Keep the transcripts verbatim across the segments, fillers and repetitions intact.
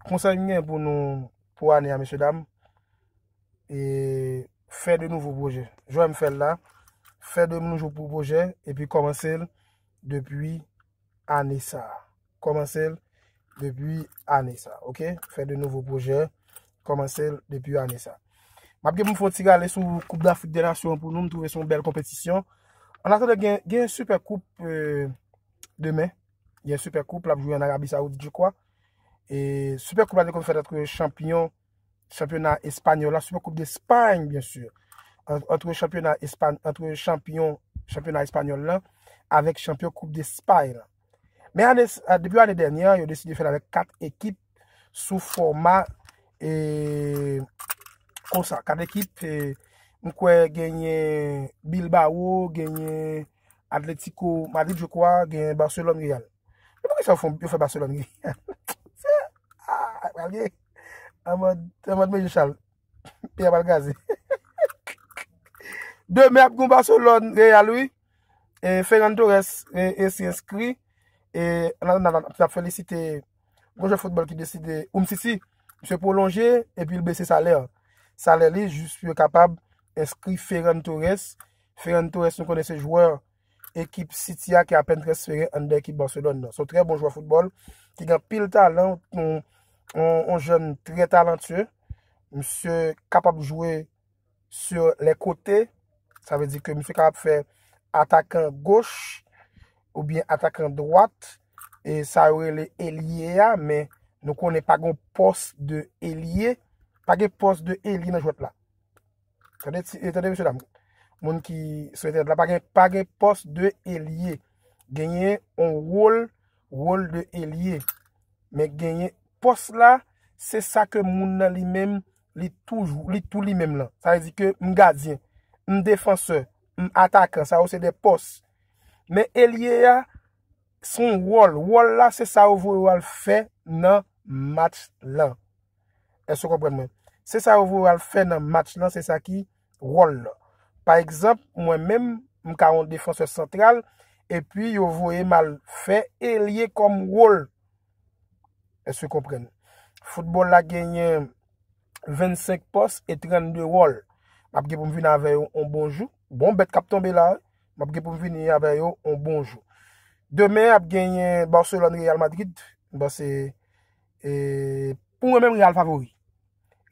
konsèy m gen pou nou, pou ane a, mesye dam, e fè de nouvo pwojè. Jan m fè l la, fè de nouvo pwojè, epi kòmanse l depi ane sa. Kòmanse l depi ane sa, oke? Fè de nouvo pwojè, kòmanse l depi ane sa. M ap gen pou m fè yon ti rale sou Koup Dafrik de Nasyon pou nou, m twouve se yon bèl konpetisyon. An atandan, gen, gen Super Koup, euh, demen. Gen Super Koup, l ap jwe an Arabi Saoudit, je crois. E Super Koup la te konn fèt ant chanpyon, chanpyona espanyòl la, Super Koup d'Espagne, byen si. Ant, ant chanpyona espan-, ant chanpyon, chanpyona espanyòl la, avèk chanpyon Koup d'Espagne la. Men ane, a, depi ane dènyè, yo deside fè l avèk kat ekip sou fòma, e, konsa. Kat ekip, e, m kwè genyen Bilbao, genyen Atletico Madrid, je crois, genyen Barcelone, Real. Men poukisa yo fè, yo fè Barcelone, Real? Se, ah, pral gen, an mòd, an mòd Mezi Chal. Peyi a pral kraze. Demen ap gen Barcelone, Real, wi. E Ferran Torres, e, e, si enskri. E n ap, n ap, n ap felisite yon jwè foutbòl ki deside, Umtiti, misye pwolonje, epi l bese salè. Salè li, jis pou yo kapab enskri Ferran Torres. Ferran Torres, nou konnen se jwè ekip City a ki apèn transfere anndan ekip Barcelone nan. Se yon trè bon jwè foutbòl, ki gen anpil talan, yon, yon, yon jèn trè talantye. Misye kapab jwe sur les côtés. Sa vle di ke misye kapab fè atakan goch oubyen atakan dwat. E sa yo rele elye a, men nou konnen pa gen pòs de elye. Pa gen pòs de elye nan jwèt la. Tande, ti, e, tande, mesye dam. Moun ki sou entènèt la, pa gen, pa gen pòs de elye. Genyen yon wòl, wòl de elye. Men genyen pòs la, se sa ke moun nan li menm, li toujou, li tou li menm lan. Sa vle di ke m gadyen, m defansè, m atakan, sa yo se de pòs. Men elye a, se yon wòl. Wòl la, se sa yo voye w al fè nan match lan. Èske w konprann mwen? Se sa yo voye w al fè nan match lan, se sa ki wòl lan. Pa egzanp, mwen menm, m ka yon defansè santral, epi yo voye m al fè elye kòm wòl. Èske w konprann? Foutbòl la genyen vennsenk pòs e trannde wòl. M ap gen pou m vini avè yo yon bon jou. Bon bèt k ap tonbe la, wi. M ap gen pou m vini avè yo yon bon jou. Demen, ap genyen Barcelone, Real Madrid. M panse, e, pou mwen menm, Real favori.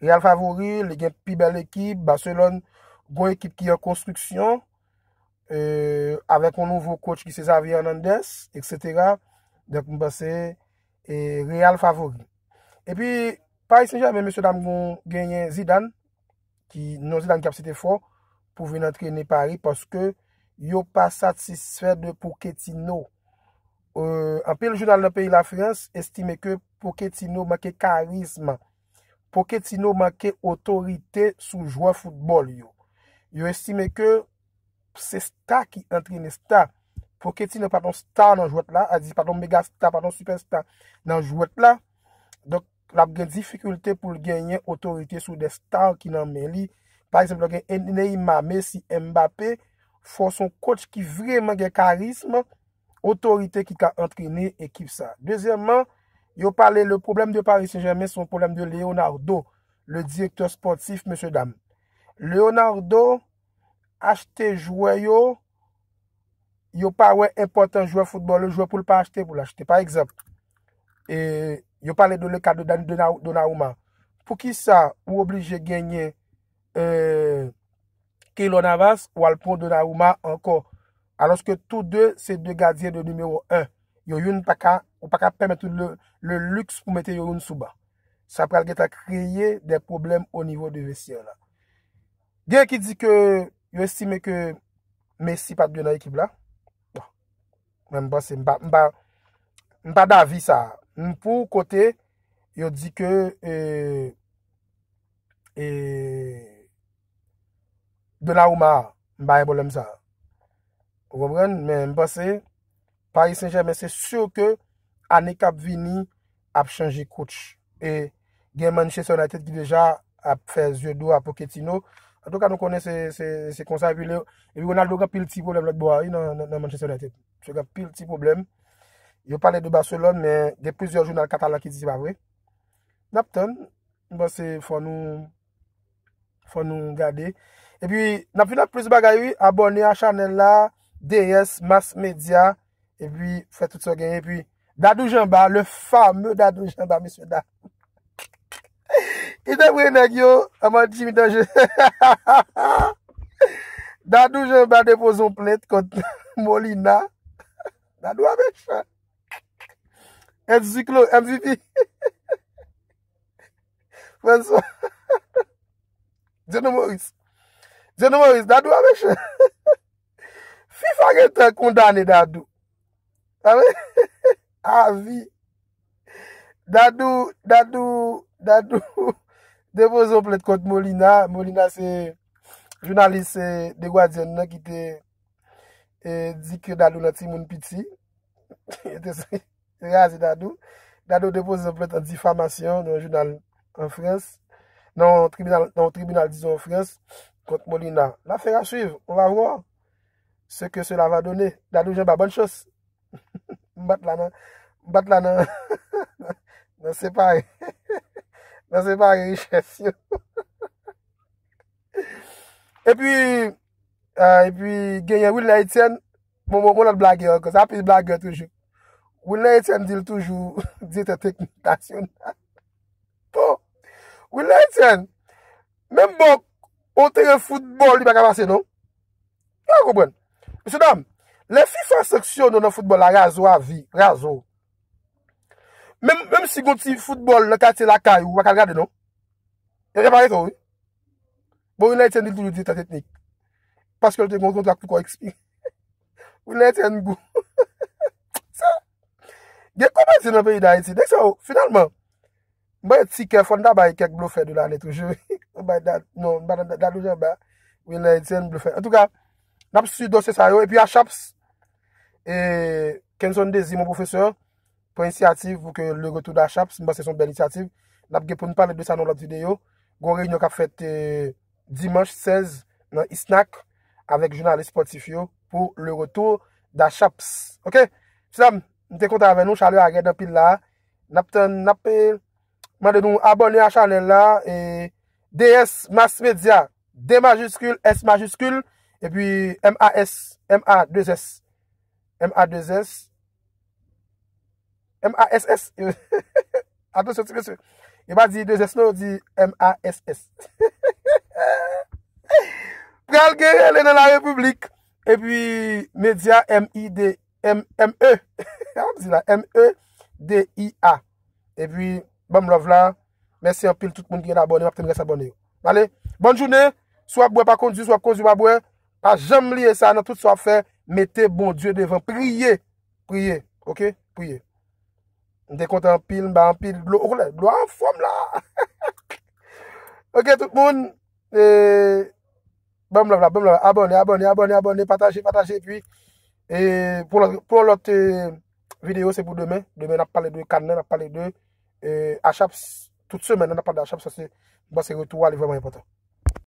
Real favori, li gen pi bèl ekip. Barcelone, gon ekip ki an konstriksyon, e, avèk yon nouvo coach ki se Xavi Hernandez, et cetera. Donk, m panse, e, Real favori. Epi, Paris Saint-Germain, mesye dam, gon genyen Zidane, ki, non Zidane ki ap site fò pou vin antrene Paris, paske yo pa satisfè de Pochettino. Euh, anpil jounal nan peyi Lafrans estime ke Pochettino manke karizm. Pochettino manke otorite sou jwè foutbòl yo. Yo estime ke se sta ki antrene sta. Pochettino pa t yon sta nan jwèt la, a di pa t yon mega sta, pa t yon sipè sta nan jwèt la. Donk, l ap gen difikilte pou l genyen otorite sou de sta ki nan men li. Pa egzanp, lè w gen Neymar, Messi, Mbappé, fò se yon coach ki vrèman gen karizm, otorite ki ka antrene ekip sa. Dezyèmman, yo pale le problème de Paris Saint-Germain, se yon pwoblèm de Leonardo, le directeur sportif, mesye dam. Leonardo achte jwè yo, yo pa wè enpòtans jwè foutbòl yo, jwè pou l pa achte, pou l achte. Pa egzanp, e, yo pale de le ka de Dan-, Dona-, Donnarumma. Poukisa ou oblije genyen, e, Keylor Navas, ou al pran Donnarumma ankò? Alòske tou de, se de gadyen de nimewo en. Yo youn pa ka, ou pa ka pèmèt ou le, le luxe pou mete yo youn sou ban. Sa pral gentan kreye de pwoblèm o nivo de vestyè la. Gen ki di ke yo estime ke Messi pa t dwe nan ekip la. Bon. Mwen, m panse, m pa, m pa, m pa davi sa. M pou kote yo di ke, e, e, Donnarumma, m pa gen pwoblèm sa. Ou konprann? Men m panse Paris Saint-Germain, se si ke ane k ap vini ap chanje coach. E gen Manchester United ki deja ap fè zye do a Pochettino. Antouka, nou konnen se, se, se konsa. Epi, le, epi Ronaldo gen pil ti pwoblèm lòt bò a, wi, nan, nan, nan Manchester United. Misye gen pil ti pwoblèm. Yo pale de Barcelone, men gen plizyè jounal katalan ki di se pa vre. n ap tann. M panse fò nou fò nou gade. Epi n ap vin ak plis bagay wi. Abòne a chanèl la, D S Mass Media, epi fè tout sa w genyen. Epi Dadou Janba, le fameux Dadou Janba, mesye dam. Li te voye nèg yo, anmòd Jimmy Danje. Dadou Janba depoze yon plent kont Molina. Dadou a mechan. Ensiklo, M V P. François. Dieudonne Maurice. Dieudonne Maurice, Dadou a mechan. FIFA gentan kondane Dadou. A wi. Avi. Dadou, Dadou, Dadou depoze yon plent kont Molina. Molina se jounalis, eh, The Guardian nan ki te, eh, di ke Dadou nan timoun piti. Yo te raze Dadou. Dadou depoze yon plent an difamasyon nan yon jounal an Frans, nan yon tribinal, nan yon tribinal, dizon, an Frans, kont Molina. L'affaire à suivre. On va voir ce que cela va donner. Dadou Janba, bonne chance. M bat la nan, m bat la nan, nan separe, nan separe richès yo. Epi, ah, epi genyen Wilner Etienne, bon, bon, bon, lòt blagè ankò, sa pil blagè toujou. Wilner Etienne di l toujou direktè teknik nasyonal. Bon, Wilner Etienne, menm bon, on teren foutbòl, li pa ka pase, non? Ou konprann? Mesye dam, lè FIFA sanksyone w nan foutbòl la, razo a vi, razo. Menm, menm si gon ti foutbòl nan katye lakay ou, ou pa ka al gade, non? Y a, y a pa reto, wi. Bon, Wilner Etienne di l toujou direktè teknik. Paske l te gon kontra ki poko ekspire. Wilner Etienne gou. Sa, gen komedyen nan peyi Dayiti. Nèg sa yo, finalman, m bay ti kè, fò n ta bay kèk blofè de lane toujou. M bay dat, non, m pa nan dat, dat, Dadou Janba, Wilner Etienne, blofè. Antouka, n ap swiv dosye sa yo. Epi Achaps, e, Kenson Désir, mon professeur, pran inisyativ pou ke le retour d'Achaps, m panse se yon bèl inisyativ. N ap gen pou n pale de sa nan lòt videyo. Gon reyinyon k ap fèt, eh, dimanch sèz nan ISNAC avèk jounalis spòtif yo pou le retour d'Achaps. Oke? Mesye dam, m te kontan avè nou, chalè a rèd anpil la. N ap tann, n ap, eh, mande nou abòne a chanèl la, eh, D S Mass Media, D majiskil, S majiskil, epi M A S, M A de S, M A de S, M A S S. Atansyon, ti mesye. Yo pa di de S non, yo di M A S S. Pral gen rele nan la repiblik. Epi, medya M I D, M, M E. Sa m di la, M E D I A. Epi, ban m love la. Mèsi anpil tout moun ki gen abòne, m ap tann rès abòne yo. Ale, bòn jounen. Si w ap bwè, pa kondwi, si w ap kondwi, pa bwè. Pa janm bliye sa nan tout sa w ap fè. Mete Bondye devan. Priye. Priye. Oke? Priye. M te kontan anpil, m ba anpil dlo. Okontrè, dlo a anfòm la. Oke, tout moun. E, ban m love la, ban m love la. Abòne, abòne, abòne, abòne, pataje, pataje. Epi, e, pou lòt, pou lòt, e, videyo, se pou demen. Demen, n ap pale de kan nan, n ap pale de, e, Achaps. Tout semèn, n ap pale de Achaps, paske m panse retou a, li vrèman enpòtan.